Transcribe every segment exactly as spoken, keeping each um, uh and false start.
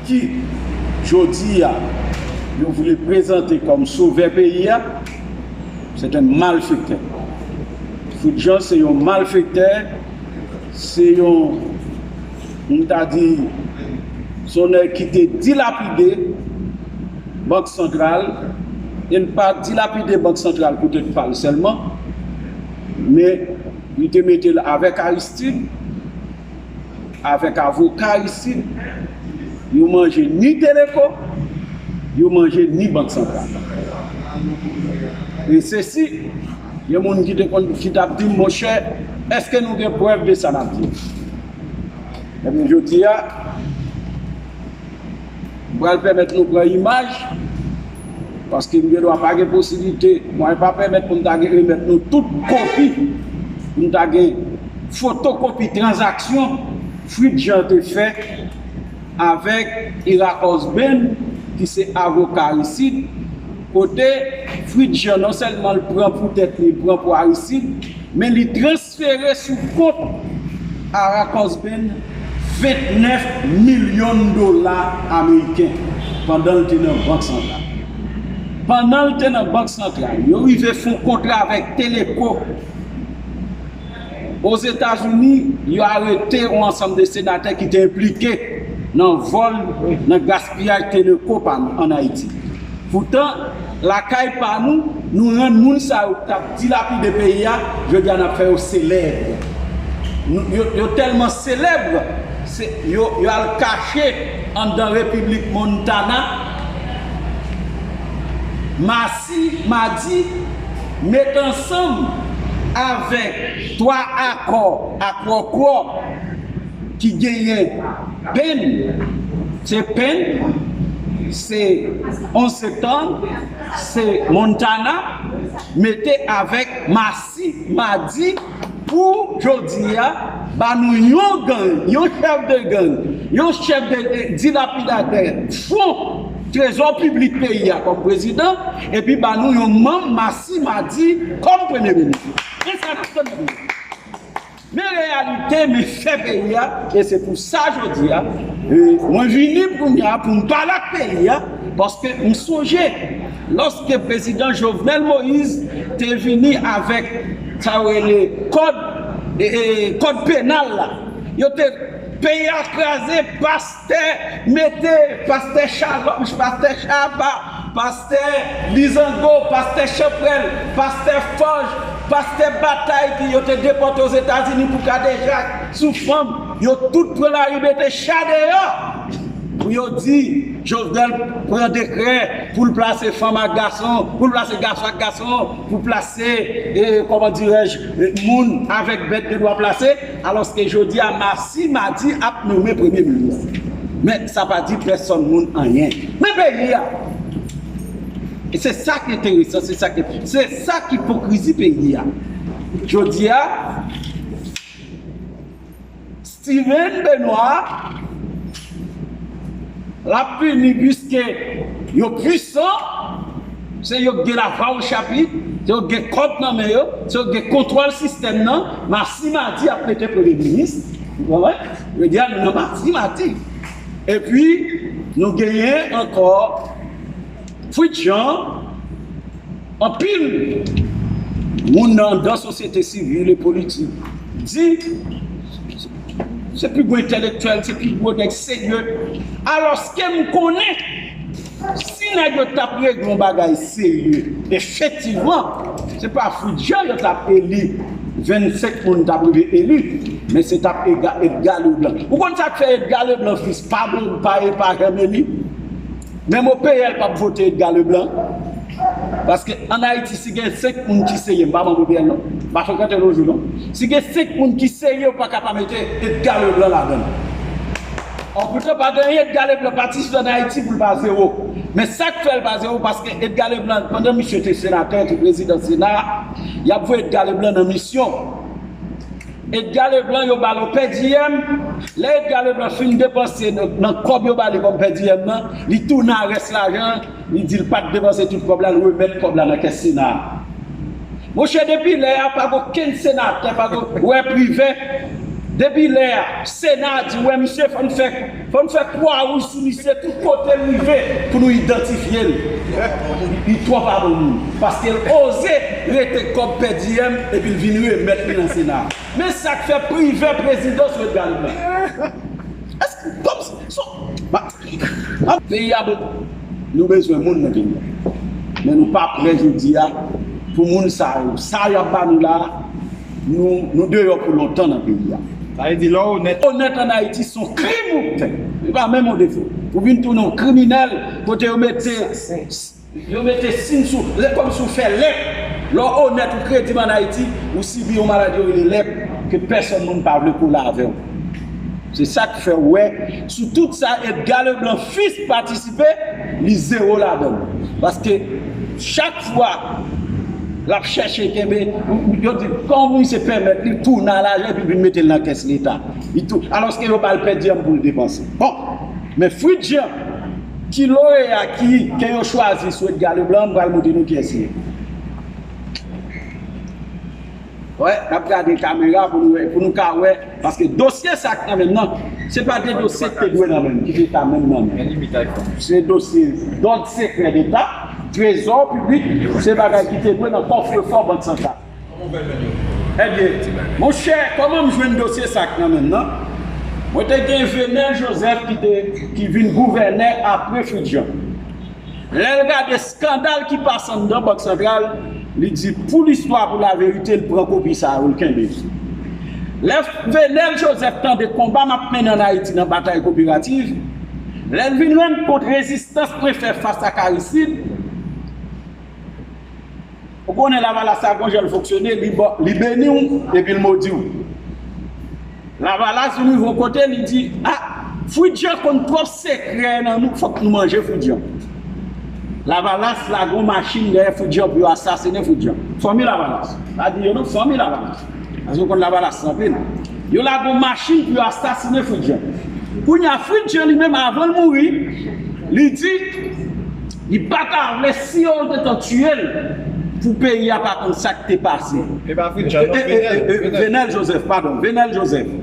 ki jodi a yo vle prezante kòm sovè peyi a, se yon malfektè. Fritz Jean se yon malfektè, se yon, m ta di, se yon nèg ki te dilapide Bank Santral, e l pa dilapide Bank Santral poutèt pa l sèlman, men li te mete l avèk Aristide, avèk avoka Aristide, yo manje ni Teleco, yo manje ni Bank Santral. E sesi, gen moun ki te konn, ki t ap di m, monchè, èske nou gen prèv de sa n ap di? Ebyen, jodi a, m pral pèmèt nou pran imaj, paske m gen dwa pa gen posiblite, mwen pa pèmèt pou m ta gen remèt nou tout kopi, pou m ta gen fotokopi tranzaksyon Fritz Jean te fè avèk Irak Osben, ki se avoka Aristide, kote Fritz Jean non sèlman l pran pou tèt li, l pran pou Aristide, men li transfere sou kont Irak Osben vennèf milyon dola ameriken pandan l te nan Bank Santral. Pandan l te nan Bank Santral, yo rive fè yon kontra avèk Teleco. Ozetazini, yo arete yon ansanm de senatè ki te enplike nan vòl, nan gaspiyaj Teleco pa nou ann Ayiti. Poutan, lakay pa nou, nou rann moun sa yo k ap dilapide peyi a, jodi a n ap fè yo selèb. Nou, yo, yo tèlman selèb, se, yo, yo al kache anndan Repiblik Montana. Masi Madi met ansanm avèk twa akò, akò Quo, ki genyen Penn, se Penn, se onz septanm, se Montana, mete avèk Masi Madi pou jodi a, ba nou yon gang, yon chèf de gang, yon chèf de, de dilapidatè, fon trezò piblik peyi a kòm prezidan, epi ba nou yon manm Masi Madi kòm premye minis. E sa n ap tann. Men reyalite, men fè peyi a, e se pou sa jodi a, e, mwen vini kounye a pou m pale ak peyi a, paske m sonje, lòske prezidan Jovenel Moïse te vini avèk sa yo rele kòd, e, e, kòd penal la, yo te, peyi a kraze, pastè mete, pastè Chalòch, pastè Chaba, pastè Lizango, pastè Chanprèl, pastè Fòj, pastè Batay ki yo te depòte Ozetazini pou kadejak sou fanm, yo tout pran lari mete cha deyò. Pou yo di, Jovenel pran dekrè pou l plase fanm ak gason, pou l plase gason ak gason, pou plase, e, kòman dirèj, e, moun avèk bèt de dwa plase, alòske jodi a Masi Madi ap nonmen premye minis. Men sa pa di pèsòn moun anyen. Men peyi a, e se sa k enteresan, se sa k, se sa k ipokrizi peyi a. Jodi a, Steven Benoît, l ap vini, piske yo pwisan, se yo k gen lavwa o chapit, se yo k gen kòb nan men yo, se yo k gen kontwòl sistèm nan, Masi Madi ap mete premye minis, ou konprann? Yo di a nou nan Masi Madi. Epi, nou genyen ankò Fritz Jean, anpil moun nan, nan sosyete sivil e politik di se pi gwo entèlektyèl, se pi gwo nèg serye. Alòske m konnen, si nèg yo t ap regle yon bagay serye, efektivman, se pa Fritz Jean yo t ap eli, vennsenk moun t ap rive eli, men se t ap Edga-, Edgar Leblanc. Ou konn sa k fè Edgar Leblanc fis pa bon, pa, pa janm eli? Menm O P L p ap vote Edgar Leblanc. Paske ann Ayiti, si gen senk moun ki serye, m pa manm O P L non, m pa frekante lojou non. Si gen senk moun ki serye, yo pa ka pa mete Edgar Leblanc ladan l. An poutan, pa gen anyen Edgar Leblanc pa t isit ann Ayiti pou l pa zewo. Men sa k fè l pa zewo, paske Edgar Leblanc, pandan misye te senatè, te prezidan Sena, y ap voye Edgar Leblanc nan misyon. Edgar Leblanc, yo ba l yon pèdiyèm. Lè Edgar Leblanc fin depanse nan, nan kòb yo ba li kòm pèdiyèm nan, li tounen a rès lajan, li di l pa t depanse tout kòb la, l remèt kòb la nan kès Sena a. Monchè, depi lè a, pa gen okenn senatè, pa gen, wè Privè, Depi lè a, Sena a di, wè misye, fò n fè, fò n fè kwa wouj sou misye tout kote l rive pou nou idantifye l. Li twò pa bon moun. Paske l oze rete kòb pèdi M epi l vin remèt li nan Sena a. Men sa k fè Privè prezidan sou Edgar Leblanc. Èske, kòm, son, Peyi a, nou bezwen moun nan peyi a. Men nou pa prè jodi a pou moun sa yo. Sa y ap ba nou la, nou, nou deyò pou lontan nan peyi a. Sa vle di lè w onèt. Onèt ann Ayiti se yon krim ou fè. Se pa menm yon defo. Ou vin tounen yon kriminèl kote yo mete, yo mete siy sou, lè kòmsi w fè lèp. Lè w onèt, ou kredib ann Ayiti, ou sibi yon maladi yo rele lèp ke pèsonn moun pa vle kole avè w. Se sa k fè w wè, sou tout sa Edgar Leblanc Fils patisipe, li zewo ladan l. Paske chak fwa l ap chèche kenbe, yo di, kòman misye pèmèt li tounen a lajan epi l vin mete l nan kès Leta? Li tou, alòske yo ba l pèdi M pou l depanse. Bon, men Fritz Jean, ki loreya ki, ke yo chwazi sou Edgar Leblanc, m pral montre nou kiyès li ye. Wè, n ap gade kamera pou nou wè, pou nou ka wè, paske dosye sa k nan men m nan, se pa de dosye ki te dwe nan men m, ki te ka menm nan men m. Se dosye d'ordre secret d'État, trezò piblik, se bagay ki te dwe nan kòfrefò Bank Santral. Ebyen, monchè, kòman m jwenn dosye sa k nan men m nan? Mwen te gen Venel Joseph ki te, ki vin gouvènè apre Fritz Jean. Lè l gade eskandal ki pase anndan Bank Santral, li di, pou listwa, pou laverite, l pran kopi sa yo, l kenbe. Lè Venel Joseph tande konba m ap mennen ann Ayiti nan batay koperativ, lè l vin rann kont rezistans mwen fè fas ak Aristide, ou konnen Lavalas la gon jan l fonksyone, li ba, li beni w epi l modi w. Lavalas vin rive yon kote, li di, a, Fritz Jean konn twòp sekrè nan nou, fòk nou manje Fritz Jean. Lavalas lage yon machin dèyè Fritz Jean pou yo asasinen Fritz Jean. Fanmi Lavalas. Pa di yo non, fanmi Lavalas. Paske yo konn Lavalas anpil. Yo lage yon machin pou yo asasinen Fritz Jean. Kounye a, Fritz Jean li menm, avan l mouri, li di, li pa ta vle si yo te tan tiye l pou peyi a pa konn sa k te pase. E pa Fritz Jean, non, Venel. Venel Joseph, padon, Venel Joseph.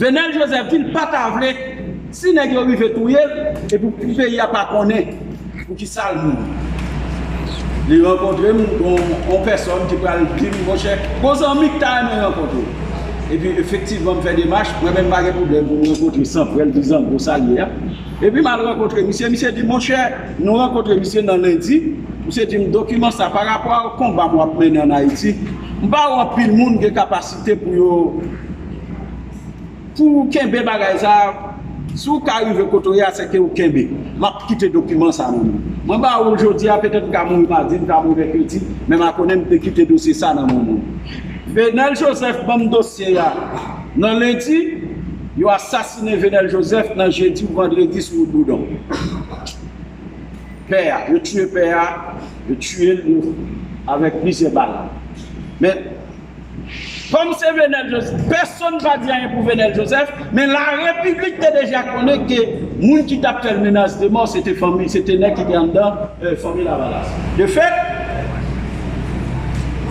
Venel Joseph di l pa ta vle si nèg yo rive touye l, epi pou peyi a pa konnen poukisa l mouri. Li rankontre m, yon, yon pèsòn ki pral di m, monchè, gon zanmi k ta renmen rankontre w. Epi efektivman, m fè demach, mwen menm m pa gen pwoblèm pou m rankontre san frè l, di zango sa l ye a. Epi m al rankontre misye, misye di, monchè, nou rankontre misye nan lendi, misye di m dokiman sa pa rapò a konba m w ap mennen ann Ayiti, m pa wè anpil moun gen kapasite pou yo, pou kenbe bagay sa, si w ka rive kote w ye a, sèke w kenbe. M ap kite dokiman sa nan men w. Mwen ba ou l jodi a, petèt m ka mouri madi, m ka mouri mèkredi, men m a konnen m te kite dosye sa nan men w. Venel Joseph ban m dosye a nan lendi, yo asasinen Venel Joseph nan jedi ou vandredi sou wout Boudon. Pè a, yo tiye pè a, yo tiye l avèk plizyè bal. Men, kòm se Venel Joseph, pèsonn pa di anyen pou Venel Joseph, men larepiblik te deja konnen ke moun ki t ap fè l menas de mò, se te fanmi, se te nèg ki te anndan, eh, fanmi Lavalas. De fèt,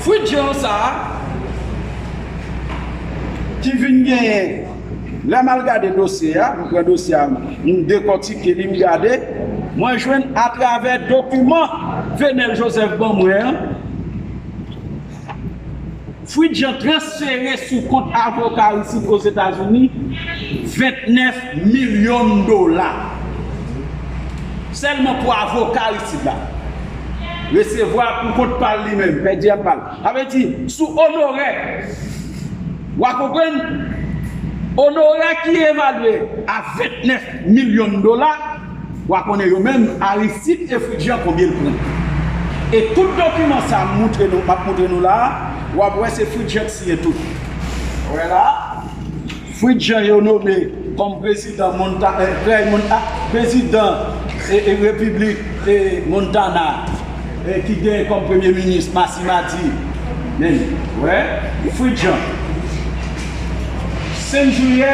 Fritz Jean sa a, ki vin genyen, lè m al gade dosye a, m pran dosye a, m dekòtike li, m gade, mwen jwenn atravè dokiman Venel Joseph ban mwen an, Fritz Jean transfere sou kont avoka Aristide Ozetazini vennèf milyon dola. Sèlman pou avoka Aristide la. Resevwa pou kont pa l li menm, pèdi a pa l. Sa vle di, sou onorè, w a konprann, onorè ki evalye a vennèf milyon dola, w a konnen yo menm, Aristide e Fritz Jean, konbyen l pran. E tout dokiman sa m moutre nou, m ap moutre nou la a, w ap wè se Fritz Jean k siyen tout. Wè la a, Fritz Jean yo nome kòm prezidan Monta-, eh, Clay Monta-, prezidan, eh, eh, Repiblik, eh, Montana, eh, ki gen kòm premye minis Massimadi. Men, wè, Fritz Jean. Senk jiyè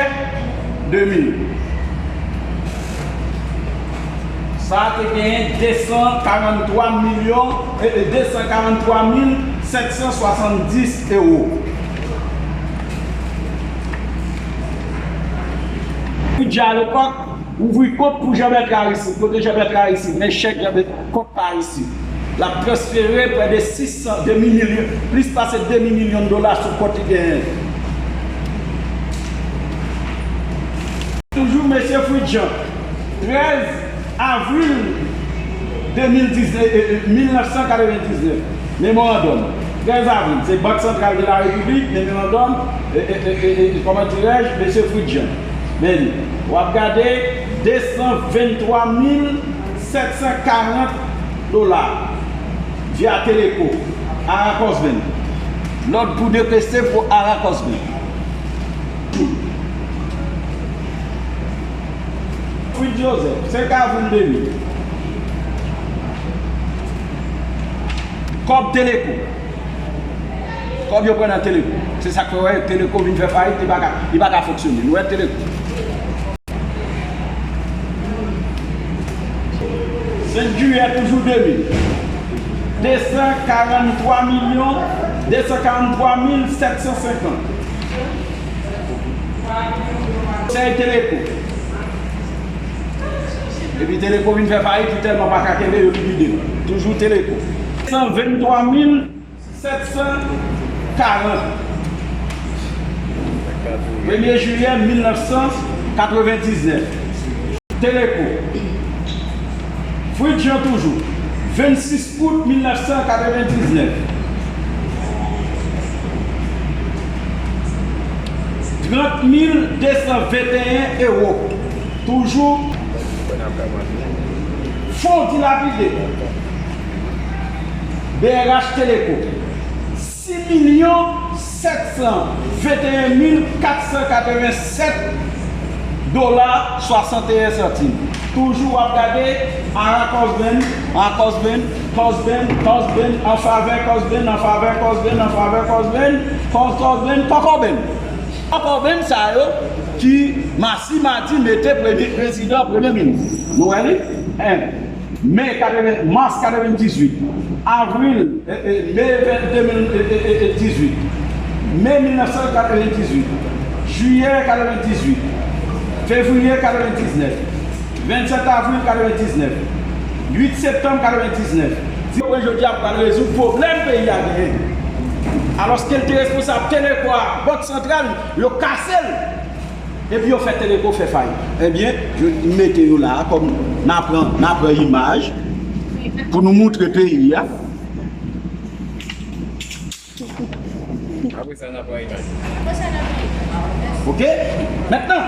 de mil. Sa a te genyen de san karanntwa milyon, eh, eh, de san karanntwa mil sèt san swasanndis ewo. Jan alepòk, ouvri kont pou Jean Bertrand Aristide. Kote Jean Bertrand Aristide? Men chèk Jean Bertrand, kont pa Aristide. L ap transfere prè de sis san, demi milyon, plis pase demi milyon dola sou kont li genyen. Toujou mesye Fritz Jean, trèz avril de mil diznèf, e, e, mil nèf san katrevendiznèf, memorandòm, trèz avril, se Bank Santral de la Repiblik, memorandòm, e, e, e, e, e, kòman dirèj, mesye Fritz Jean. Men li, w ap gade de san venntwa mil sèt san karant dola via Teleco, Ara Cosben. Lòd pou depese pou Ara Cosben. Fritz Joseph, senk avril de mil. Kòb Teleco. Kòb yo pran nan Teleco. Se sa k fè w wè Teleco vin fè fayit, li pa ka, li pa ka fonksyone. Nou wè Teleco. Senk jiyè toujou de mil. De san karanntwa milyon, de san karanntwa mil sèt san senkant. Konsèy Teleco. Epi Teleco vin fè fayit, li tèlman pa ka kenbe, yo likide l. Toujou Teleco. San venntwa mil sèt san karant. Premye jiyè mil nèf san katrevendiznèf. Teleco. Fritz Jean toujou. Vennsis out mil nèf san katrevendiznèf. Trant mil de san venteyen ewo. Toujou. Fon dilapide. B R H Teleco. Sis milyon sèt san venteyen mil kat san katrevensèt dola swasanteyen santim. Toujou w ap gade Ara Cosben, Ara Cosben, Cosben, Cosben, an favè Cosben, an favè Cosben, an favè Cosben, Cos-, Cosben, Kòkòben. Kòkòben sa yo ki Masi Madi mete premye prezidan, premye minis. Nou wè li? En. Me katreven, mas katrevendizuit, avril, e, e, me ven, de mil, e, e, e, e, dizuit, me mil nèf san katrevendizuit, jiyè katrevendizuit, fevriye katrevendiznèf, vennsèt avril katrevendiznèf, uit septanm katrevendiznèf. Di mwen jodi a pral rezoud pwoblèm peyi a genyen. Alòske l te responsab Teleco a, Bank Santral, yo kase l. Epi yo fè Teleco fè fayit. Ebyen, yo mete yo la a kòm n a pran, n a pran imaj pou nou moutre peyi a. Apre sa, n a pran imaj. Oke? Mentnan,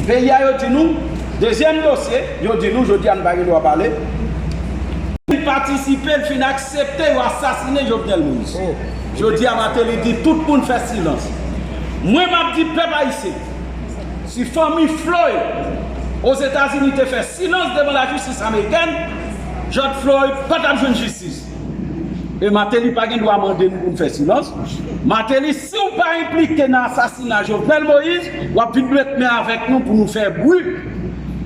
peyi a yo di nou, dezyèm dosye, yo di nou, jodi a n pa gen dwa pale. Li patisipe, l fin aksepte yo asasinen Jovenel Moïse. Jodi a Martelly di tout moun fè silans. Mwen m ap di pèp ayisyen, si fanmi Floyd Ozetazini te fè silans devan lajistis amerikèn, George Floyd pa t ap jwenn jistis. E Martelly pa gen dwa mande nou pou n fè silans. Martelly, si w pa enplike nan asasina Jovenel Moïse, w ap vin met men avèk nou pou nou fè bri,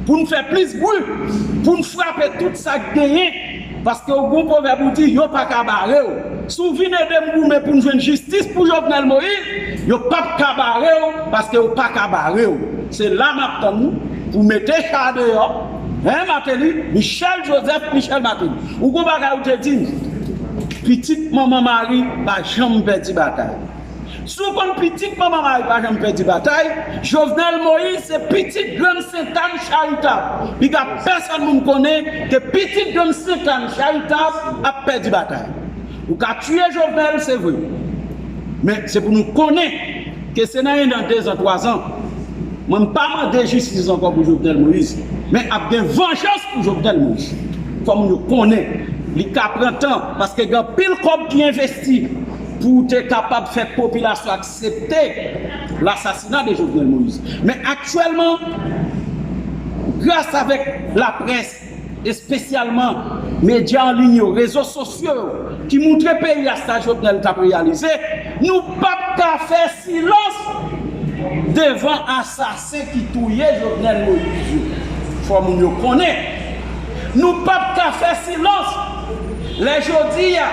pou n fè plis bri, pou n frape tout sa k genyen. Paske w gon pwovèb ou di, yo pa ka bare w. Si w vin ede m goumen pou n jwenn jistis pou Jovenel Moïse, yo p ap ka bare w, paske yo pa ka bare w. Se la m ap tann nou pou mete cha deyò. Hein, Martelly, Michel Joseph, Michel Martelly. Ou gon bagay ou te di m, pitit manman Mari pa janm pèdi batay. Si w konn pitit manman Mari pa janm pèdi batay, Jovenel Moïse se pitit Grann Sentàn Charitab. Piga pèsonn moun konnen ke pitit Grann Sentàn Charitab ap pèdi batay. Ou ka tiye Jovenel, se vre. Men se pou nou konnen ke se nan enn an, dezan, twazan, mwen m pa mande jistis ankò pou Jovenel Moïse, men ap gen vanjans pou Jovenel Moïse. Fò moun yo konnen, li ka pran tan, paske gen anpil kòb ki envesti pou w te kapab fè popilasyon aksepte lasasina de Jovenel Moïse. Men aktyèlman, gras avèk laprès, espesyalman medya an liy yo, rezo sosyo yo, ki moutre peyi a sa Jovenel t ap reyalize, nou p ap ka fè silans devan asasen ki touye Jovenel Moïse yo. Fò moun yo konnen, nou p ap ka fè silans lè jodi a,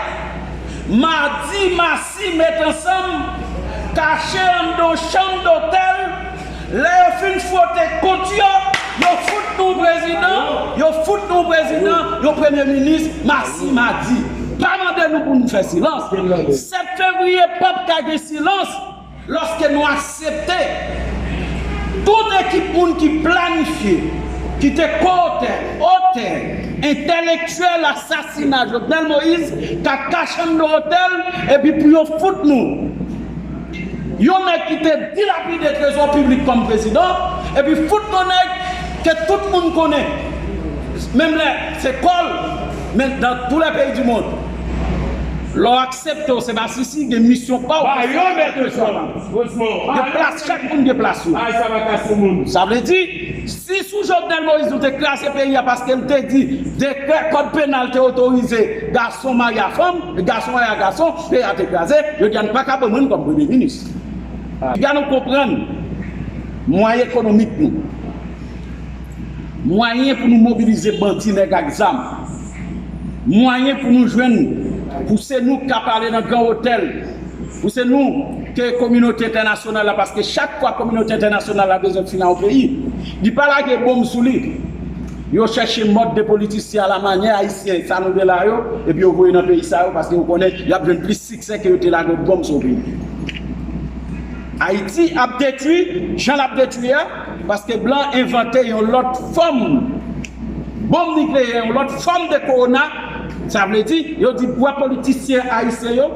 madi, masi met ansanm, kache anndan yon chanm dotèl, Lè yo fin fwote kont yo, yo fout nou prezidan, yo fout nou prezidan, yon premye minis, masi madi. Pa mande nou pou nou fè silans. Sèt fevriye p ap ka gen silans lòske nou aksepte tout ekip moun ki planifye, ki te ko-otè, otè, entèlektyèl asasina Jovenel Moïse, k ap kache anndan otèl, epi pou yo fout nou. Yon nèg ki te dilapide trezò piblik kòm prezidan, epi fout yon nèg ke tout moun konnen. Menm lè se kò l, men dans tous les pays du monde. Lè w aksepte w, se pa sisi, gen misyon pa w. Ba yo mèt yo sòm. Franchman, gen plas, chak moun gen plas yo. Ay, sa va kase moun. Sa vle di, si sou Jovenel Moïse nou te kraze peyi a paske l te di dekrè kòd penal te otorize gason marye a fanm, gason marye a gason, peyi a te kraze, jodi a nou pa ka pran moun kòm premye minis. Piga nou konprann mwayen ekonomik nou, mwayen pou nou mobilize bandi, nèg ak zam, mwayen pou nou jwenn, pou se nou k ap ale nan gran otèl, pou se nou ke kominote entènasyonal la, paske chak fwa kominote entènasyonal la bezwen fin a yon peyi, li pa lage bonm sou li. Yo chèche mòd de politisyen alamanyè ayisyen, sa nou gen la yo, epi yo voye nan peyi sa yo, paske yo konnen y ap jwenn plis siksè ke yo te lage yon bonm sou yon peyi. Ayiti ap detwi, jan l ap detwi a, paske blan envante yon lòt fòm bonm nikleyè, yon lòt fòm de kowona. Sa vle di, yo di bwa politisyen ayisyen yo,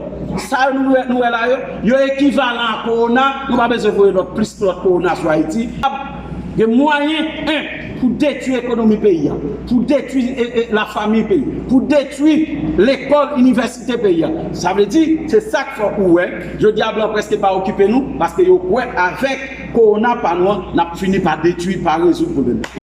sa yo nou wè, nou wè la yo, yo ekivalan a kowona, nou pa bezwen voye lòt, plis lòt kowona sou Ayiti. Gen mwayen, en, pou detwi ekonomi peyi a, pou detwi e, e, lafanmi peyi, pou detwi lekòl, inivèsite peyi a. Sa vle di, se sa k fè ou wè, jodi a blan prèske pa okipe nou, paske yo kwè avèk kowona pa nou an, n ap fini pa detwi, pa rezoud pwoblèm.